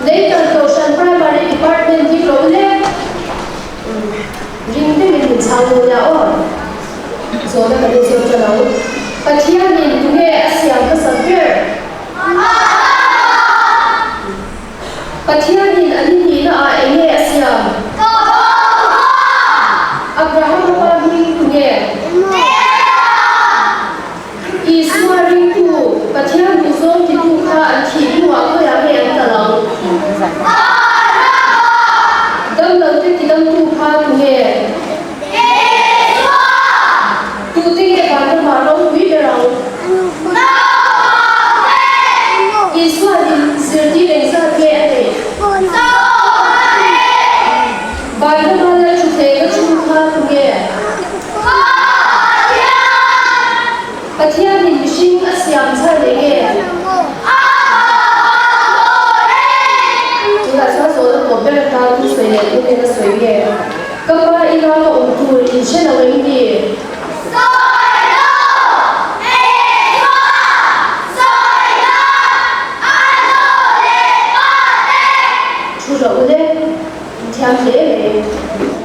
Leitan Kohhran Primary Department hi rawh u le. Ring deuhin min chhang dawn nia aw. Zawhna kan inzawt ṭan ang. Pathianin tunge a siam hmasak ber? Pathianin a ni hnihna ah enge a siam? Abrahama pa hming tunge? Isua ringtu, Pathian duhzawng titu kha an thih hnuah khawiah nge an kal ang? Damlote tidamtu kha tunge? Tute nge vanramah ropui ber ang? Isuanin zirtir engzat nge a neih? Vanrama lal thuthlenga thu kha tunge? Pathianin mihring a siam chhan enge? Tunah chuan zawhna tawp ber atan thu sawi leh tu nen a sawi nge? Ka pa ina ka awm tur in hre lo em ni? Thu rawh u le, in thiam hle mai.